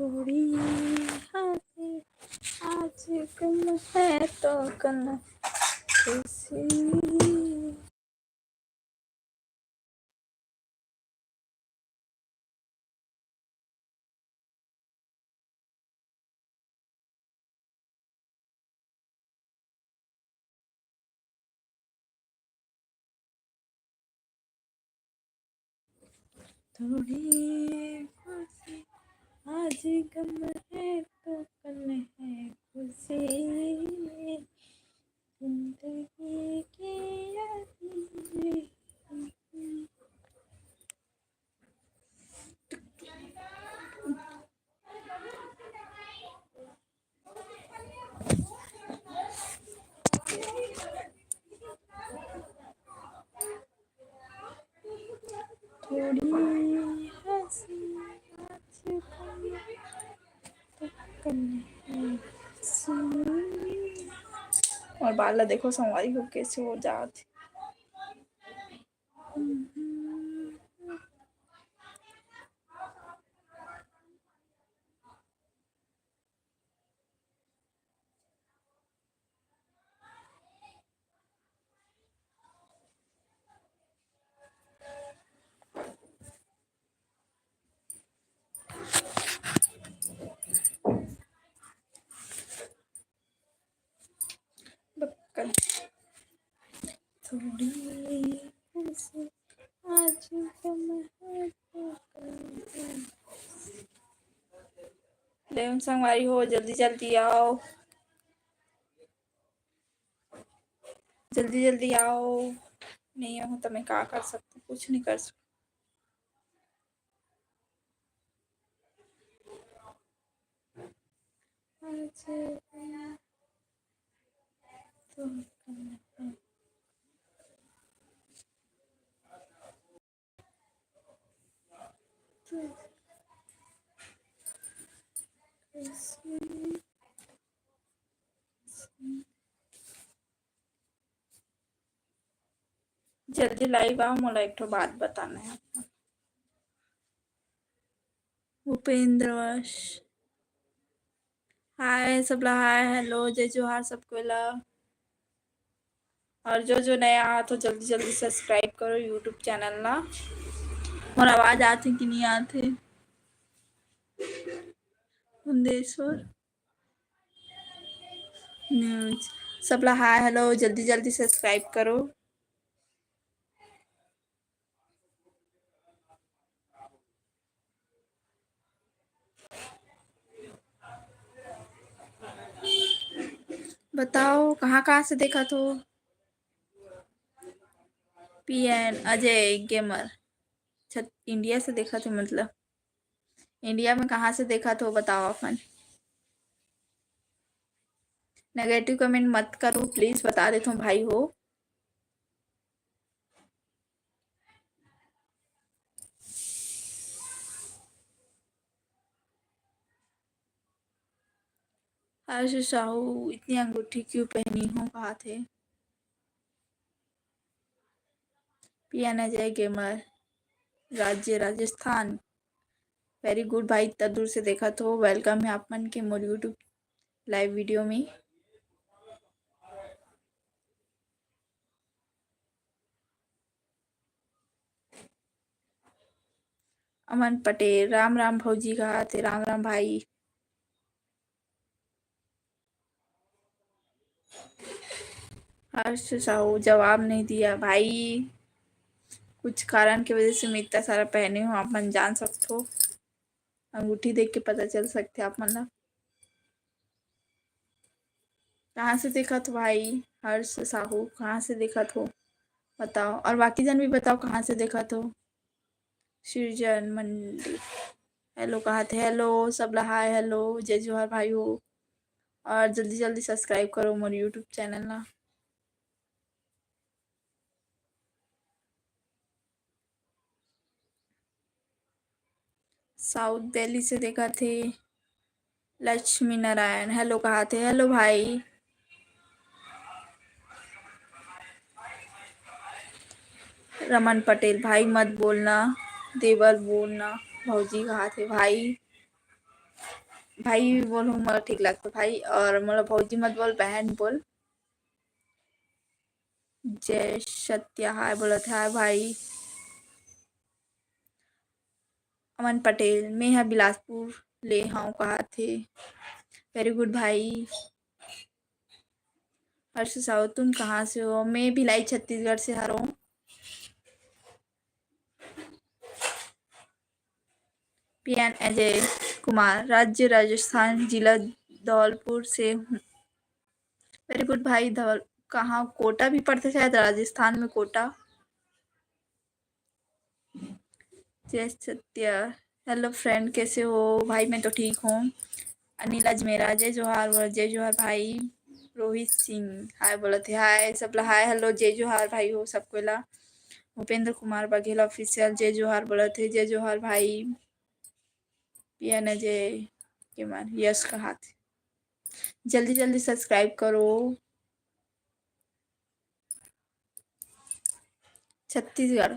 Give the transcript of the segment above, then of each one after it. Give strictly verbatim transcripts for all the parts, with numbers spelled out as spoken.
थोड़ी हंसी, आज गम है तो कल खुशी। थोड़ी खुशी, आज गम है तो कल है खुशी, जिंदगी की यादें। थोड़ी हंसी, आज कल है खुशी। मोर बाल ला देखो संगवारी हो, कैसे हो जात हे। बक्कल। थोड़ी हंसी, आज गम है तो कल खुशी। ले उन संगवारी हो, जल्दी जल्दी आओ, जल्दी जल्दी आओ। नहीं आओ तो मैं का कर सकती, कुछ नहीं कर सकती। जल्दी live आओ, मोला एक ठो बात बताना है। भूपेंद्र वश, हाय सबला, हाय, hello, जय जोहार सबको ला। और जो जो नया आत हो, जल्दी जल्दी subscribe करो YouTube channel ला। मोर आवाज आत हे कि नहीं आत हे? मुंदेश्वर news सबला हाय hello, जल्दी जल्दी subscribe करो। बताओ कहाँ कहाँ से देखत हो? पी एन अजय गेमर, अच्छा, इंडिया से देखत हो, मतलब इंडिया में कहाँ से देखत हो, बताओ अपन। Negative comment मत करो please, बता देत हो भाई हो। हर्ष साहू इतनी अंगूठी क्यों पहनी हो, कहा थे। पी एन अजय गेमर, राज्य राजस्थान। Very good भाई, इतना दूर से देखत हो, welcome है आप मन के मोर YouTube live video में। अमन पटेल, राम राम भौजी, कहा थे? राम राम भाई। हर्ष साहू जवाब नहीं दिया भाई, कुछ कारण की वजह से मैं इतना सारा पहने हूँ, आप मन जान सकते हो, अंगूठी देख के पता चल सकते आप मन ला। कहाँ से देखत हो भाई हर्ष साहू, कहाँ से देखत हो बताओ, और बाकी जन भी बताओ कहाँ से देखत हो। सृजन मंडी hello कहा थे, hello सबला हाय hello, जय जोहार भाई हो, और जल्दी जल्दी subscribe करो मोर YouTube channel ला। South Delhi से देखा थे। लक्ष्मी नारायण hello कहा थे, hello भाई। रमन पटेल भाई मत बोलना, देवर बोलना, भौजी कहा थे भाई। भाई बोलहूँ, मोला ठीक लगथे भाई, और मोला भौजी मत बोल, बहन बोल। जय सत्या, हाय बोलत हे, हाय भाई। अमन पटेल, मैं ह बिलासपुर ले हव, कहाथे। Very good भाई। हर्ष साहू, तुम कहाँ से हो? मैं भिलाई छत्तीसगढ़ से हरव। पी एन अजय कुमार, राज्य राजस्थान, जिला धौलपुर से हूँ। Very good भाई, धौल-, कहाँ, कोटा भी पड़थे शायद राजस्थान में, कोटा। जय सत्या। Hello friend, कैसे हो भाई? मैं तो ठीक हूँ। अनिल अजमेरा, जय जोहार, बोल, जय जोहार भाई। रोहित सिंह, हाय बोलत हे, हाय सबला, हाय, hello, जय जोहार भाई हो सबको ला। भूपेंद्र कुमार बघेल official, जय जोहार बोलत हे, जय जोहार भाई। पिया न जय के मार यश कहाथे। जल्दी जल्दी subscribe करो। छत्तीसगढ़।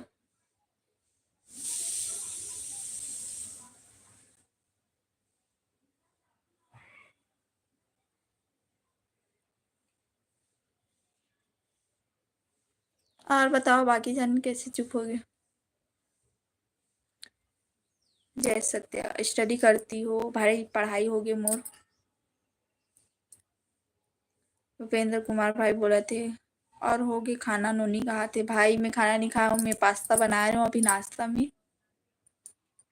और बताओ, बाकी जन कैसे चुप हो गए? जय सत्या, study करती हो भाई? पढ़ाई हो गए मोर। भूपेंद्र कुमार भाई बोलत हे, और हो गए खाना? नोनी कहाथे, भाई मैं खाना नहीं खाया हूँ, मैं पास्ता बना रही हूँ अभी नाश्ता में।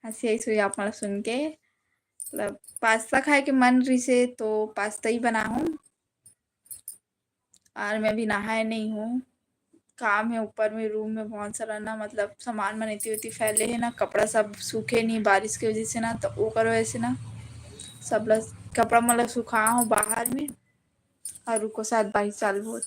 हंसी आई सुई आप मन ला सुन के, मतलब पास्ता खाए के मन रिसे तो पास्ता ही बना हूँ। और मैं अभी नहाए नहीं हूँ, काम है ऊपर में, रूम में बहुत सारा ना, मतलब सामान मन एती ओती फैले है ना, कपड़ा सब सूखे नहीं बारिश के वजह से ना, तो ओकर वजह से ना सब ला कपड़ा मन ला सुखा हूँ बाहर में। और रुको, शायद बारिश चालू होत।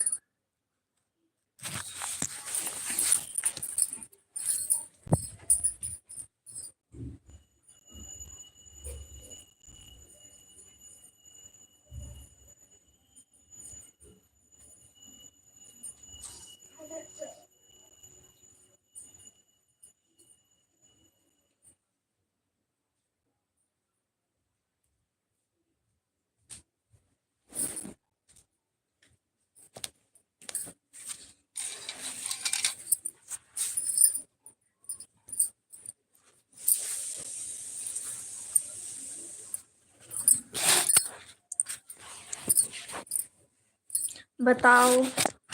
बताओ,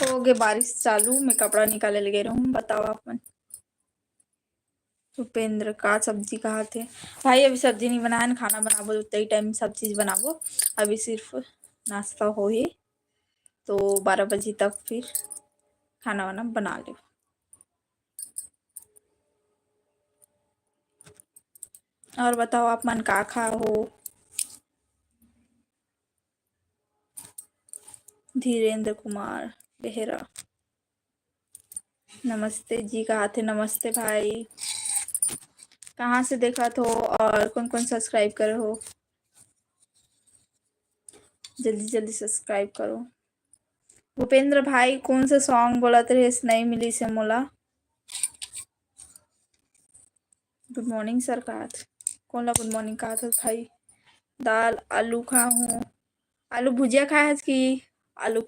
हो गए बारिश चालू, मैं कपड़ा निकाले लगे रहूँ। बताओ आप मन। भूपेंद्र, का सब्जी कहाथे? भाई, अभी सब्जी नहीं बनाए, खाना बनाबो, उतना ही टाइम सब चीज बनाबो। अभी सिर्फ नाश्ता होही, तो बारह बजे तक फिर खाना वाना बना ले। और बताओ, आप मन का खा हो? धीरेंद्र कुमार बेहरा, नमस्ते जी कहाथे। नमस्ते भाई, कहाँ से देखत हो और कौन कौन subscribe करे हो? जल्दी जल्दी subscribe करो। भूपेंद्र भाई, कौन सा song बोलत रहे, नहीं मिली से मोला। Good morning sir कहाथे, कौन ला good morning कहाथे भाई? दाल आलू खा हूँ। आलू भुजिया खाए हस कि आलू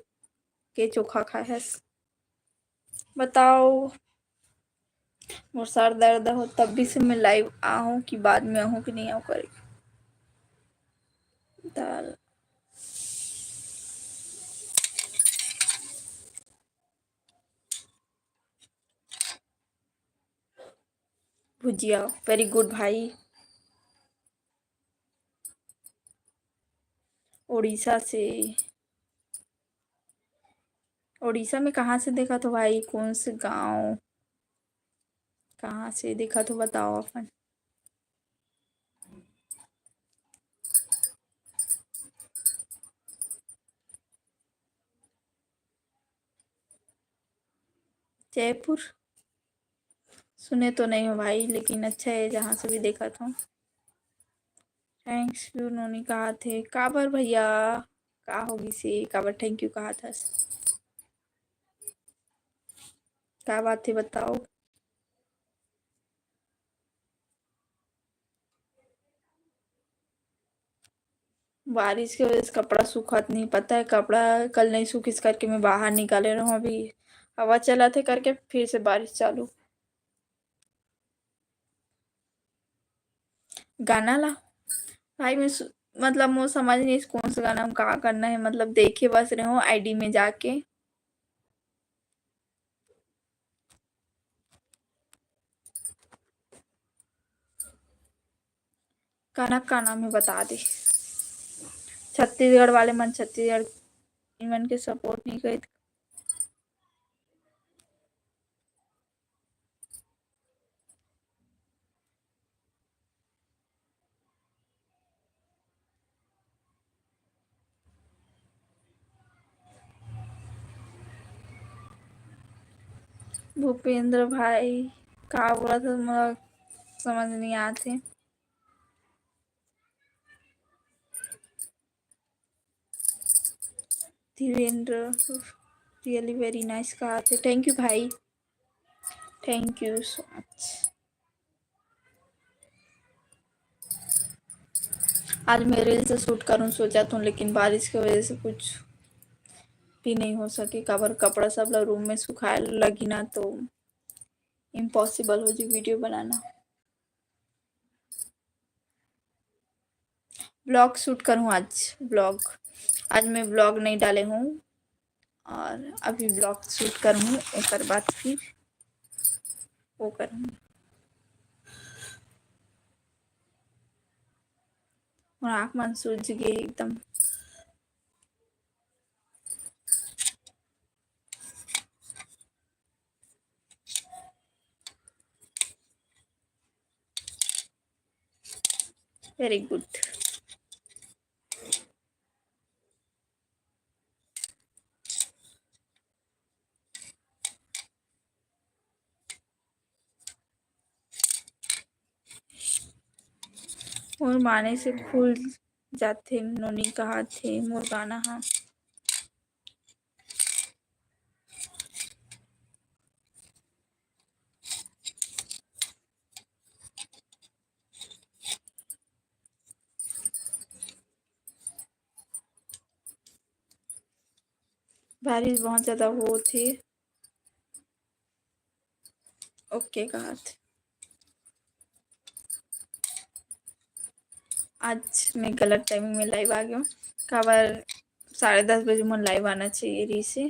के चोखा खाए हस? बताओ। मोर सर दर्द हो, तब भी से मैं live आहूँ कि बाद में आहूँ कि नहीं आहूँ करे। दाल। भुजिया, very good भाई। उड़ीसा से, उड़ीसा में कहाँ से देखत हो भाई? कौन से गांव? कहाँ से देखत हो, बताओ अपन। जयपुर सुने तो नहीं हो भाई, लेकिन अच्छा है जहाँ से भी देखत हो। Thanks you नोनी कहाथे। काबर भैया, का हो गिसे, काबर thank you कहाथस? का बात है बताओ। बारिश के वजह से कपड़ा सूखत नहीं, पता है, कपड़ा कल नहीं सूखिस करके मैं बाहर निकाले रहूँ। अभी हवा चलत हे करके फिर से बारिश चालू। गाना ला भाई, मैं सु-, मतलब, मोर समझ नहीं कौन सा गाना में का करना है, मतलब, देखे बस रहे हो आईडी में जाके। गाना का नाम है, बता दे। छत्तीसगढ़ वाले मन, छत्तीसगढ़, इमन के सपोर्ट नहीं करे। भूपेंद्र भाई, का बोलत हस, मोला समझ नहीं आत हे। धीरेंद्र, really very nice कहा थे। Thank you भाई, thank you so much। आज मैं रील्स शूट करूँ सोचा थों, लेकिन बारिश की वजह से कुछ भी नहीं हो सके, काबर कपड़ा सब ला रूम में सुखाए लगी ना, तो इम्पॉसिबल हो जी वीडियो बनाना। ब्लॉग शूट करूँ आज, ब्लॉग। आज मैं ब्लॉग नहीं डाले हूँ और अभी ब्लॉग शूट करूँ, ओकर बाद फिर वो करूँ। मोर आँख मन सूज गे एकदम। Very good। मोर माने से खुल जाथे नोनी, कहा थे मोर गाना हा। बारिश बहुत ज्यादा होत हे। ओके, कहा थे। आज मैं गलत टाइमिंग में लाइव आ गया हूँ, काबर साढ़े दस बजे मोर लाइव आना चाहिए रहिसे,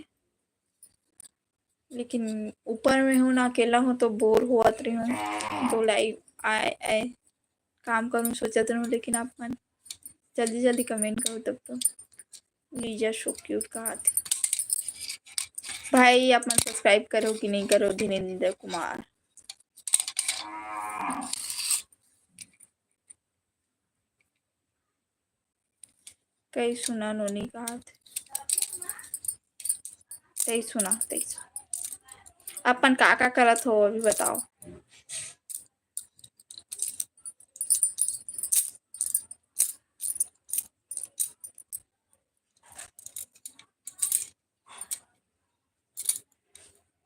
लेकिन ऊपर में हूँ ना, अकेला हूँ तो बोर होत रही हूँ, तो लाइव आए आए काम करूँ सोचत रहूँ, लेकिन आप मन जल्दी जल्दी कमेंट करो तब तो। लीजा so cute कहा थे। भाई, आप मन सब्सक्राइब करो कि नहीं करो धीरेंद्र कुमार? कई सुना नोनी कहा थे। तई सुना, तई सुना। अपन का का करत हो अभी बताओ।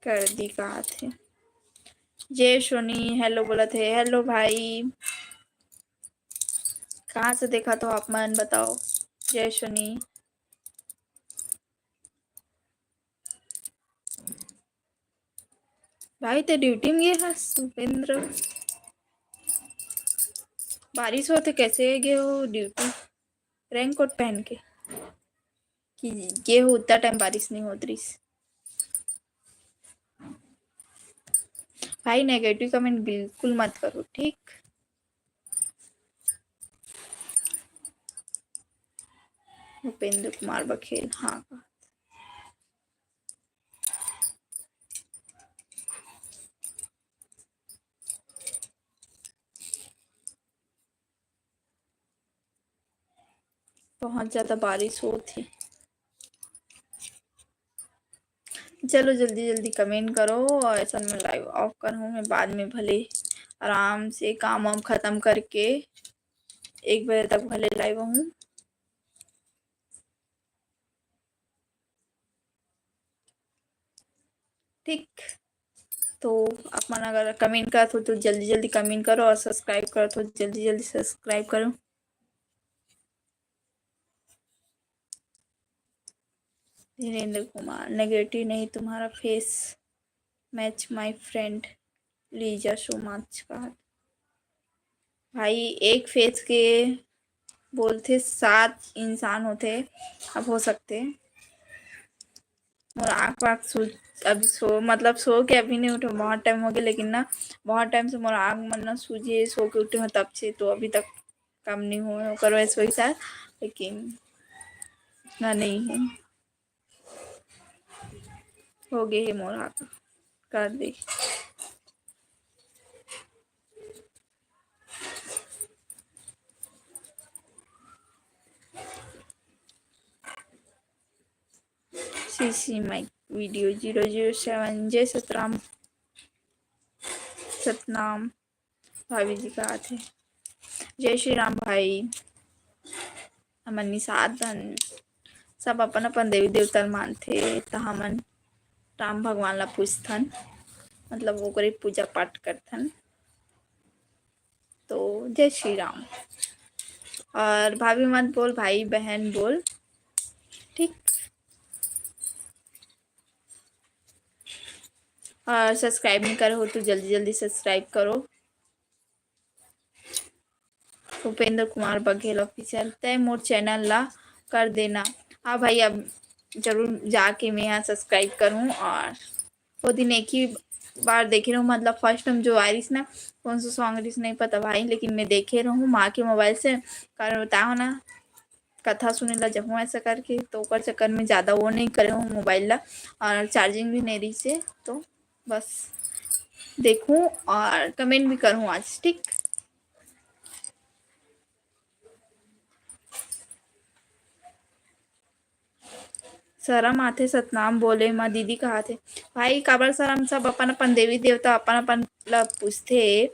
कर दी कहा थे। जय सोनी हेलो बोलत हे। हेलो भाई, कहाँ से देखा तो आप मन बताओ। जय सोनी। भाई, ते ड्यूटी में गे हस, सुपेंद्र? बारिश होथे, कैसे गे हो ड्यूटी? रेनकोट पहन के कि गे हो, उतना टाइम बारिश नहीं होत रहिस। भाई, नेगेटिव कमेंट बिल्कुल मत करो, ठीक? उपेंद्र कुमार बघेल, हाँ। बहुत ज्यादा बारिश होत हे। चलो जल्दी जल्दी कमेंट करो, और ऐसा मैं लाइव ऑफ कर हूँ, मैं बाद में भले आराम से काम वाम खत्म करके एक बजे तक भले लाइव हूँ। ठीक, तो आप मन अगर कमेंट करत हो तो जल्दी जल्दी कमेंट करो, और सब्सक्राइब करत हो जल्दी जल्दी सब्सक्राइब करो। धीरेंद्र कुमार, negative नहीं तुम्हारा face match my friend Lisa सोमाच का। भाई, एक face के बोलथे सात इंसान होथे, अब हो सकथे। मोर आँख वाँख सूज, अभी सो, मतलब सो के अभी नहीं उठे, बहुत time हो गया, लेकिन ना बहुत time से मोर आँख मन ना सूजे, सो के उठे हो तब से, तो अभी तक कम नहीं हुए, ओकर वजह से वही था, लेकिन इतना नहीं है। हो गए हे मोर हाथ कर दे। CC mic video zero zero seven। जय सतराम, सतनाम। भाभी जी का आथे। जय श्री राम भाई। हमन निषाद हन, सब अपन अपन देवी देवता ल मानथे, त हमन राम भगवान ला पूजथन, मतलब ओकरे पूजा पाठ करथन। तो जय श्री राम। और भाभी मत बोल, भाई बहन बोल, ठीक। और subscribe नहीं करे हो तो जल्दी जल्दी subscribe करो। उपेंद्र कुमार बघेल official, तय मोर channel ला कर देना। हाँ भाई, अब जरूर जाके मैं यहाँ subscribe करूँ। और वो दिन एक ही बार देखे रहूँ, मतलब first time जो आय रिस ना, कौन सा song रिस नहीं पता भाई, लेकिन मैं देखे रहूँ माँ के mobile से, कारण बताओ ना, कथा सुने ला जहूँ ऐसा करके, तो ओकर चक्कर में ज़्यादा वो नहीं करे हूँ mobile ला, और charging भी नहीं रही से, तो बस देखूँ और comment भी करूँ आज, ठीक। शरम आथे सतनाम बोले म, दीदी कहाथे। भाई, काबर शरम? सब अपन अपन देवी देवता अपन अपन ला पूजथे,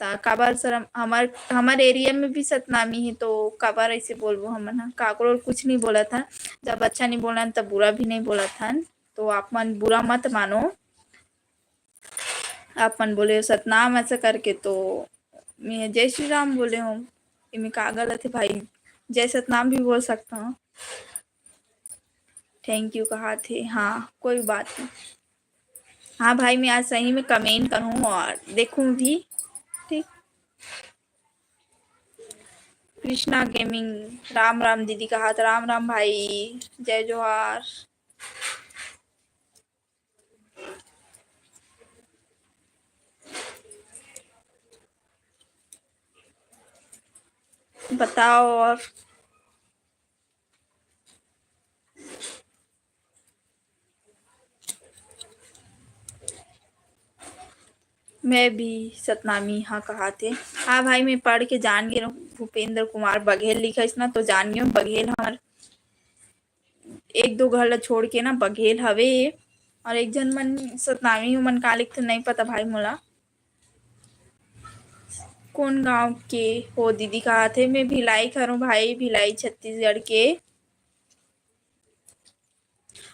त काबर शरम? हमर, हमर area में भी सतनामी हे, तो काबर ऐसे बोलबो हमन ह? काकरो कुछ नहीं बोलत हन, जब अच्छा नहीं बोलन, तब बुरा भी नहीं बोलत हन, तो आप मन बुरा मत मानो। आप मन बोले हो सतनाम ऐसा करके, तो मैं जय श्री राम बोले हूँ। एमे का गलत है भाई? जय सतनाम भी बोल सकता हूँ। Thank you कहाथे। हाँ, कोई बात नहीं। हाँ भाई, मैं आज सही में comment करूँ और देखूँ भी, ठीक। कृष्णा गेमिंग, राम राम दीदी कहात, राम राम भाई, जय जोहार। बताओ और मैं भी सतनामी हाँ कहाथे। हाँ भाई, मैं पढ़ के जान गे रहूँ, भूपेंद्र कुमार बघेल लिखइस ना, तो जान गे हूँ, बघेल हमर एक दो घर ला छोड़ के ना बघेल हवे। और एक झन मन सतनामी मन का लिखथे, नहीं पता भाई मोला। कौन गांव के हो दीदी कहाथे? मैं भिलाई के हरौं भाई, भिलाई छत्तीसगढ़ के।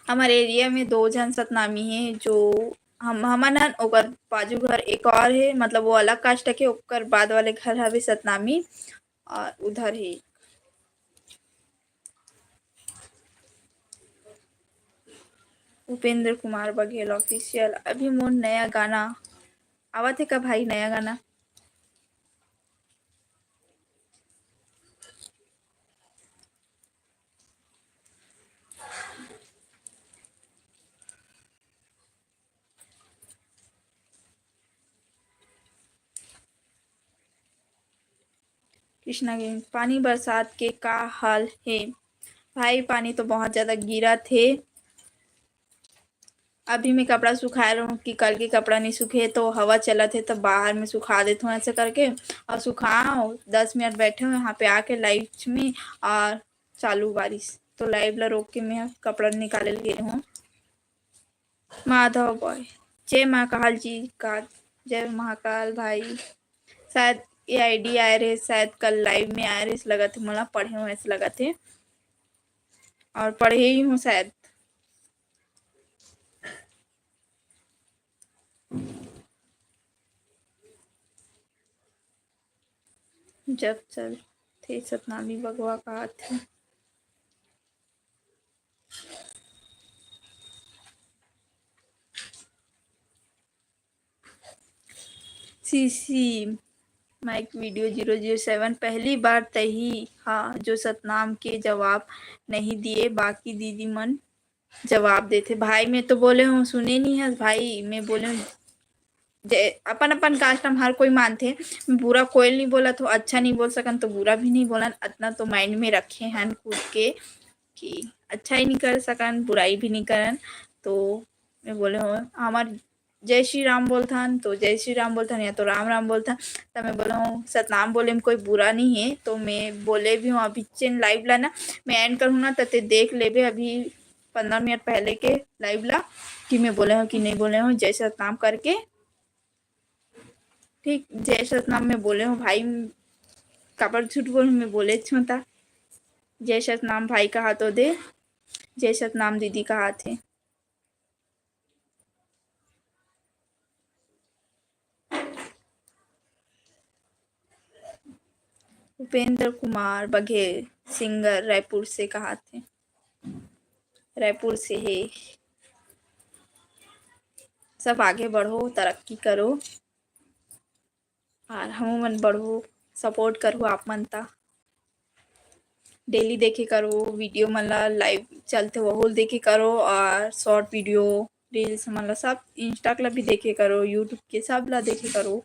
हमर area में दो झन सतनामी हे, जो हम, हमन हन, ओकर बाजू घर एक और हे, मतलब वो अलग caste के, ओकर बाद वाले घर हवे सतनामी, और उधर हे उपेंद्र कुमार बघेल official। अभी मोर नया गाना आवत हे का भाई? नया गाना। कृष्णा के पानी बरसात के का हाल हे? भाई, पानी तो बहुत ज्यादा गिरत हे। अभी मैं कपड़ा सुखाए रहूँ कि कल के कपड़ा नहीं सूखे, तो हवा चलत हे, तो बाहर में सुखा देत हूँ ऐसे करके। और सुखाओ, दस मिनट बैठे हूँ यहाँ पे आके live में, और चालू बारिश, तो live ला रोक के मैं कपड़ा निकाले ल गे हूँ। माधव बॉय, जय महाकाल जी का, जय महाकाल भाई। शायद ये ID आए रहे, शायद कल live में आए रहे, ऐसे लगत हे, मोला पढ़े हूँ ऐसे लगत हे, और पढ़े ही हूँ शायद। जब चलथे सतनामी बघवा कहाथे। CC mic video zero zero seven, पहली बार तही हा जो सतनाम के जवाब नहीं दिए, बाकी दीदी मन जवाब देथे। भाई, मैं तो बोले हूँ, सुने नहीं है भाई, मैं बोले हूँ, जे-, अपन अपन कास्ट हम हर कोई मानथे। मैं बुरा कोई नहीं बोला, तो अच्छा नहीं बोल सकन तो बुरा भी नहीं बोलन, अतना तो माइंड में रखे हन खुद के कि अच्छा ही नहीं कर सकन, बुराई भी नहीं करन। तो मैं बोले हूँ, हमार जय श्री राम बोलथन तो जय श्री राम बोलथन, या तो राम राम बोलथन। तो मैं बोले हूँ, सतनाम बोले में कोई बुरा नहीं है। तो मैं बोले भी हूँ, अभी चेन लाइव ला ना मैं एंड करूँ ना, तो ते देख लेबे, अभी पंद्रह मिनट पहले के लाइव ला कि मैं बोले हूँ कि नहीं बोले हूँ जय सतनाम करके। ठीक, जय सतनाम मैं बोले हूँ भाई, काबर झूठ बोलूँ, मैं बोले हूँ ता। जय सतनाम भाई कहा तो दे, जय सतनाम दीदी कहा थे। उपेंद्र कुमार बघेल, सिंगर, रायपुर से कहा थे, रायपुर से है। सब आगे बढ़ो, तरक्की करो, और हमू मन बढ़ो, सपोर्ट करो आप मन ता। डेली देखे करो वीडियो मन ला, लाइव चलथे वहू ल देखे करो, और शॉर्ट वीडियो, रील्स मन ला, सब इंस्टा ला भी देखे करो, यूट्यूब के सब ला देखे करो।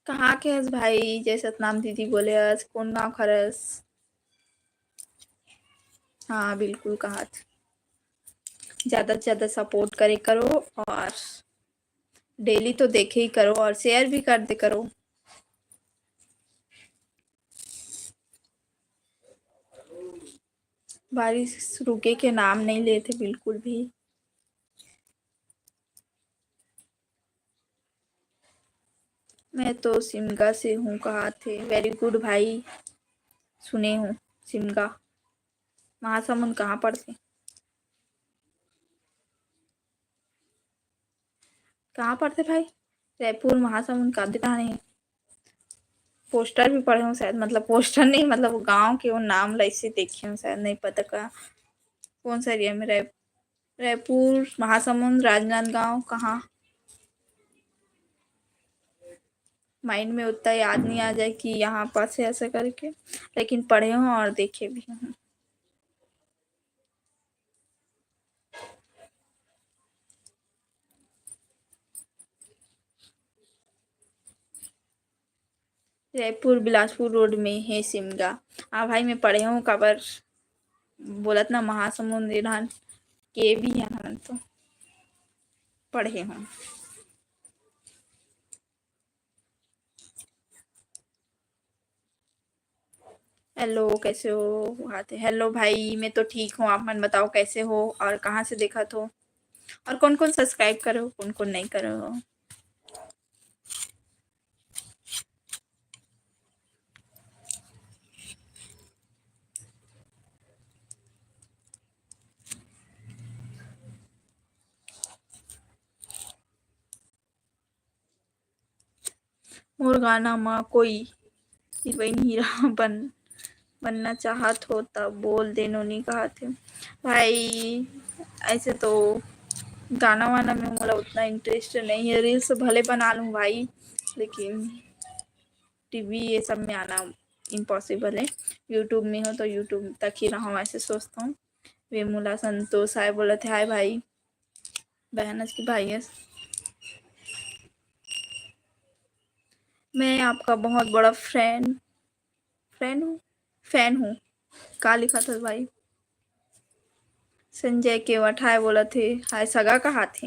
कहाँ के हस भाई? जय सतनाम दीदी बोले हस, कौन गाँव के हरस? हाँ, बिल्कुल कहा थे। ज़्यादा से ज़्यादा सपोर्ट करे करो और डेली तो देखे ही करो और शेयर भी कर दे करो। बारिश रुके के नाम नहीं लेते बिल्कुल भी। मैं तो सिमगा से हूँ कहा थे। वेरी गुड भाई, सुने हूँ सिमगा। महासमुंद कहाँ पड़थे? कहाँ पड़थे भाई? रायपुर, महासमुंद, कादे कहाँ नहीं? पोस्टर भी पढ़े हूँ शायद, मतलब पोस्टर नहीं, मतलब वो गाँव के वो नाम ला ऐसे देखे हूँ शायद, नहीं पता का कौन सा एरिया में। राय-, रायपुर, महासमुंद, राजनांदगांव, कहाँ? माइंड में उतना याद नहीं आ जाए कि यहाँ पास है ऐसा करके, लेकिन पढ़े हूँ और देखे भी हूँ। रायपुर बिलासपुर रोड में है सिमगा। हाँ भाई, मैं पढ़े हूँ, काबर बोलत ना महासमुंद इलान के भी है, हमन तो पढ़े हूँ। हेलो, कैसे हो? आते, हेलो भाई, मैं तो ठीक हूँ, आप मन बताओ कैसे हो और कहाँ से देखत हो और कौन कौन सब्सक्राइब करे हो, कौन कौन नहीं करे हो। मोर गाना म कोई हीरोइन हीरा बन बनना चाहत हो त बोल दे, नोनी कहा थे। भाई, ऐसे तो गाना वाना में मोला उतना इंटरेस्ट नहीं है। रील्स भले बना लूँ भाई, लेकिन टीवी ये सब में आना इम्पॉसिबल है। यूट्यूब में हो तो यूट्यूब तक ही रहूँ, ऐसे सोचता हूँ। वे मोला संतोष हाय बोलत हे, हाय भाई, बहन अस की भाई अस। मैं आपका बहुत बड़ा फ्रेंड, फ्रेंड हूँ, फैन हूँ। का लिखा था भाई? संजय केवट हाय बोलत हे, हाय सगा कहा थे,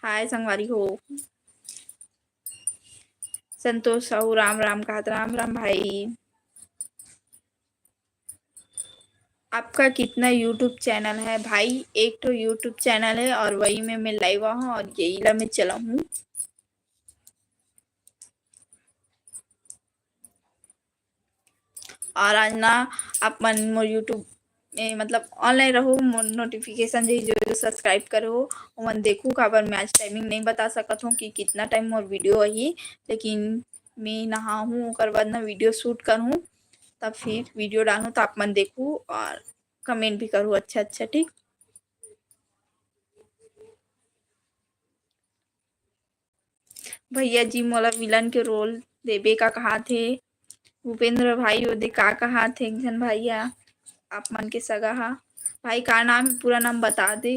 हाय संगवारी हो। संतोष साहू राम राम कहत, राम राम भाई। आपका कितना यूट्यूब चैनल है भाई? एक तो यूट्यूब चैनल है और वही में मैं लाइव आऊँ और यही ला मैं चलाऊँ। और आज ना आप मन मोर यूट्यूब में, मतलब, ऑनलाइन रहू, मोर नोटिफिकेशन जही जो, जो सब्सक्राइब करे हो, ओमन देखू, काबर मैं आज टाइमिंग नहीं बता सकत हूँ कि कितना टाइम मोर वीडियो आही, लेकिन मैं नहाहूँ, ओकर बाद ना video shoot करहूँ, तब फिर video डालहूँ, त आप मन देखहू और comment भी करहू अच्छा अच्छा, ठीक? भैया जी मोला villain के role देबे का कहात हे। भूपेंद्र भाई ओदे का कहात हे एक झन भाई ह, आप मन के सगा ह। भाई का नाम हे, पूरा नाम बता दे।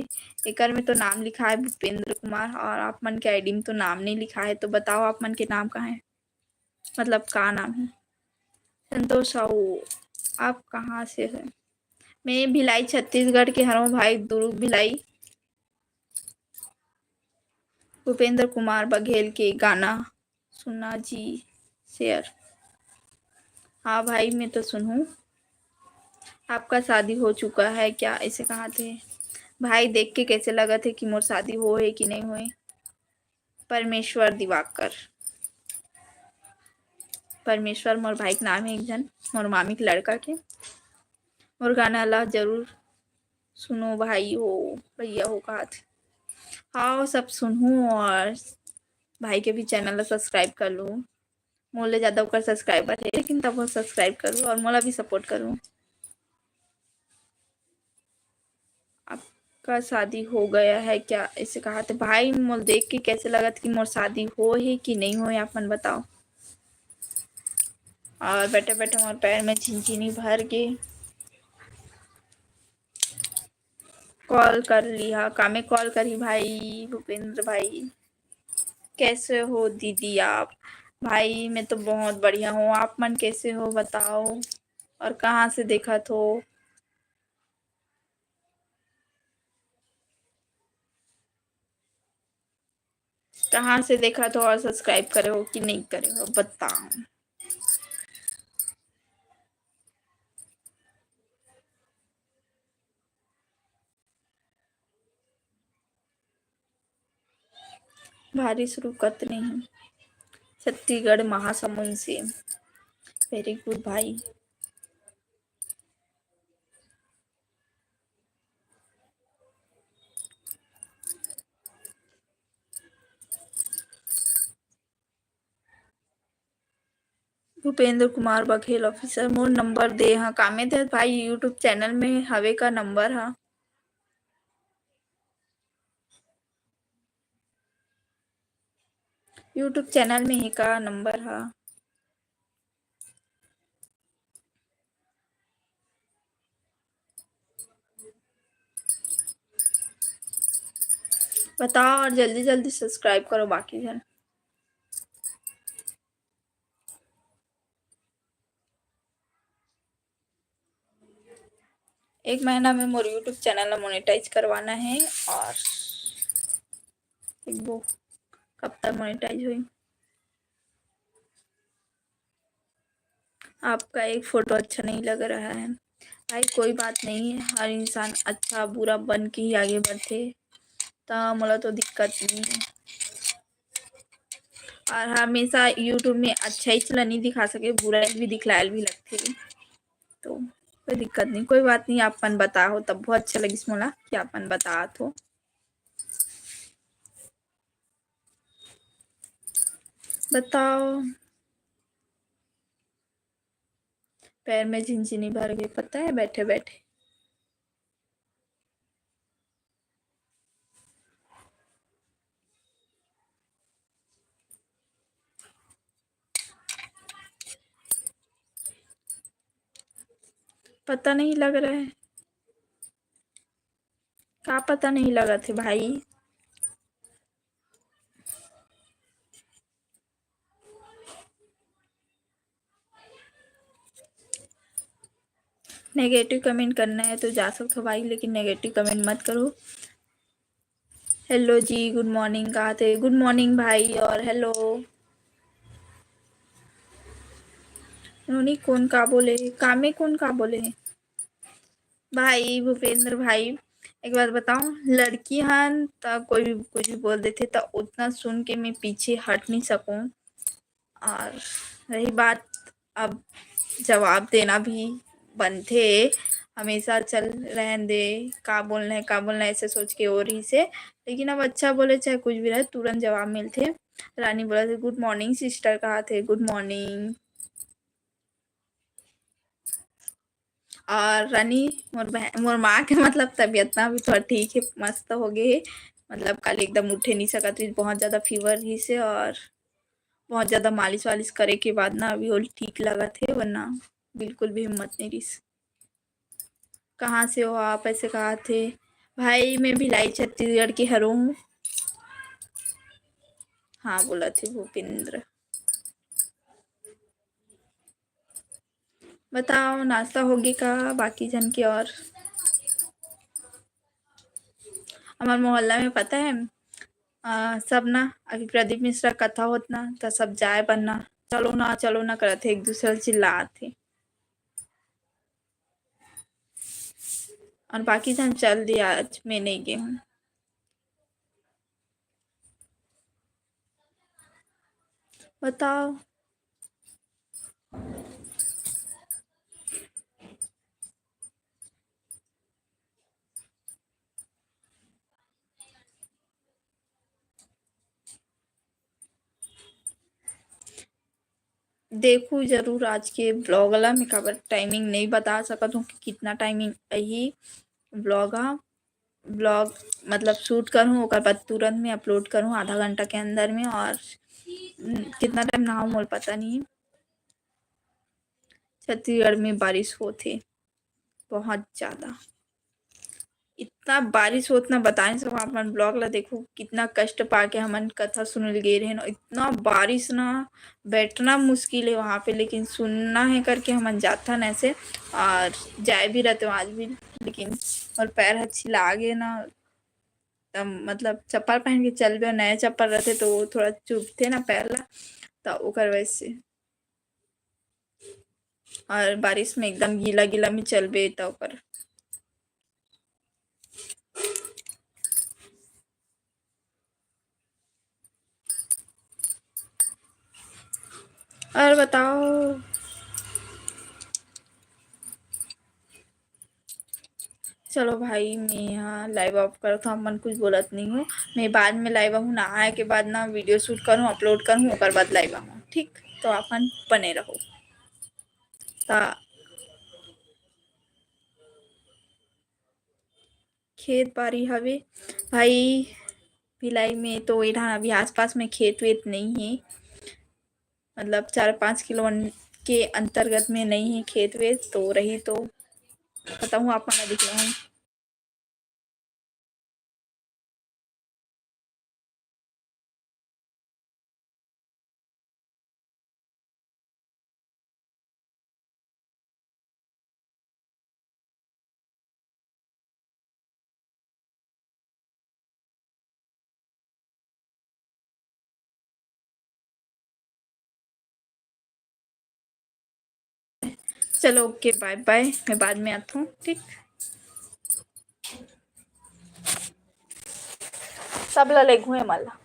एकर में तो नाम लिखा है भूपेंद्र कुमार और आप मन के ID में तो नाम नहीं लिखा है, तो बताओ आप मन के नाम का है, मतलब का नाम है? संतोष साहू, आप कहाँ से है? मैं भिलाई छत्तीसगढ़ के हरव भाई, दुर्ग भिलाई। भूपेंद्र कुमार बघेल के गाना सुना जी share। हाँ भाई, मैं तो सुनहूँ। आपका शादी हो चुका है क्या, ऐसे कहात हे। भाई देख के कैसे लगत हे कि मोर शादी हो हे कि नहीं होए। परमेश्वर दिवाकर, परमेश्वर मोर भाई के नाम हे एक झन, मोर मामी के लड़का के। मोर गाना ला जरूर सुनो भाई हो, भैया हो कहात हे। हाँ, सब सुनहूँ और भाई के भी channel ला subscribe कर लूँ। मोर ले ज्यादा ओकर subscriber हे, लेकिन तब वो subscribe करू और मोला भी support करू। आपका शादी हो गया है क्या, ऐसे कहात हे। भाई मोला देख के कैसे लगत कि मोर शादी हो हे कि नहीं हो हे, आप मन बताओ। और बैठे बैठे मोर पैर में झिनझिनी भर गे। Call कर लिहा, कामे call करही भाई, भूपेंद्र भाई। कैसे हो दीदी आप? भाई मैं तो बहुत बढ़िया हूँ, आप मन कैसे हो बताओ, और कहाँ से देखत हो? कहाँ से देखत हो और subscribe करे हो कि नहीं करे हो, बताओ। बारिश रुकत नहीं, छत्तीसगढ़ महासमुंद से। Very good भाई। भूपेंद्र कुमार बघेल official, मोर number दे हा। कामे दे भाई, YouTube channel में हवे का number हा? YouTube channel में ही का number हा? बताओ और जल्दी जल्दी subscribe करो बाकी झन। एक महीना में मोर YouTube channel ला monetize करवाना है और देखबो कब तक monetize होई। आपका एक photo अच्छा नहीं लग रहा है। भाई कोई बात नहीं है, हर इंसान अच्छा बुरा बन के ही आगे बढ़थे, त मोला तो दिक्कत नहीं है। और हमेशा YouTube में अच्छाईच ला नहीं दिखा सके, बुराई भी दिखलायल भी लगथे, तो कोई दिक्कत नहीं, कोई बात नहीं। आप मन बताहो तब बहुत अच्छा लगिस मोला कि आप मन बतात हो। बताओ। पैर में झिनझिनी भर गई, पता है, बैठे बैठे। पता नहीं लग रहा है, का पता नहीं लगत है भाई। Negative comment करना है तो जा सकते हो भाई, लेकिन negative comment मत करो। Hello जी, good morning कहा थे, good morning भाई, और hello। नोनी कौन का बोले है, कामे कौन का बोले है? भाई भूपेंद्र भाई, एक बात बताओ, लड़की हन त कोई भी कुछ भी बोल देथे त उतना सुन के मैं पीछे हट नहीं सकूं। और रही बात, अब जवाब देना भी बनथे, हमेशा चल रहन दे, का बोलना है, का बोलना है, ऐसे सोच के वो रही से। लेकिन अब अच्छा बोले चाहे कुछ भी रहे, तुरंत जवाब मिलथे। रानी बोलत हे, "Good morning sister," कहाथे, "Good morning।" और रानी, मोर बहन, मोर माँ के मतलब तबीयत ना अभी थोड़ा ठीक हे, मस्त हो गए हे। मतलब काली एकदम उठे नहीं सकत रहिस, बहुत ज़्यादा fever रहिस हे और बहुत ज़्यादा मालिश वालिश करे के बाद ना अभी वो ठीक लगत हे, वरना बिल्कुल भी हिम्मत नहीं रहिस। "कहाँ से हो आप?" ऐसे कहाथे। "भाई, मैं भिलाई छत्तीसगढ़ के हरों।" हाँ, बोलथे भूपेंद्र। बताओ, नाश्ता होगे का बाकी झन के? और हमार मोहल्ला में पता है, अ, सब ना अभी प्रदीप मिश्रा कथा होत ना, त सब जाए बर ना, "चलो ना, चलो ना," करत हे, एक दूसरे ल चिल्लात हे। और बाकी झन चल दिया, आज मैं नहीं गई हूँ। बताओ। देखू जरूर आज के vlog ला, मैं काबर timing नहीं बता सकत हूँ कि कितना timing यही vlog हा। Vlog मतलब shoot करूँ, ओकर बाद तुरंत में upload करूँ आधा घंटा के अंदर में। और, उम, कितना time नहाऊँ मोला पता नहीं। छत्तीसगढ़ में बारिश होत हे बहुत ज़्यादा। इतना बारिश होत ना, बता नहीं सकूँ। अपन vlog ला देखो, कितना कष्ट पाके हमन कथा सुने ल गे रहेन। इतना बारिश ना, बैठना मुश्किल है वहाँ पे, लेकिन सुनना है करके हमन जाथन ऐसे। और जाए भी रहते आज भी, लेकिन मोर पैर ह छिला गे ना, तब मतलब चप्पल पहन के चलबे, और नया चप्पल रहते तो थोड़ा चुभते ना पैर ला, तो ओकर वजह से। और बारिश में एकदम गीला गीला में चलबे त ओकर। और बताओ। चलो भाई, मैं यहाँ live off करत हूँ, आप मन कुछ बोलत नहीं हो। मैं बाद में live आहूँ, नहाए के बाद ना video shoot करूँ, upload करूँ, ओकर बाद live आहूँ, ठीक? तो आप मन बने रहो। ता खेत बारी हवे भाई, भिलाई में तो एढ़ा अभी आसपास में खेत वेत नहीं है, मतलब चार पाँच किलो के अंतर्गत में नहीं है खेत वेत, तो रही तो बताऊँ आप मन ला दिखलाऊँ। चलो, OK, bye bye, मैं बाद में आथूँ, ठीक? सब ला लेगहूँ एमन ला।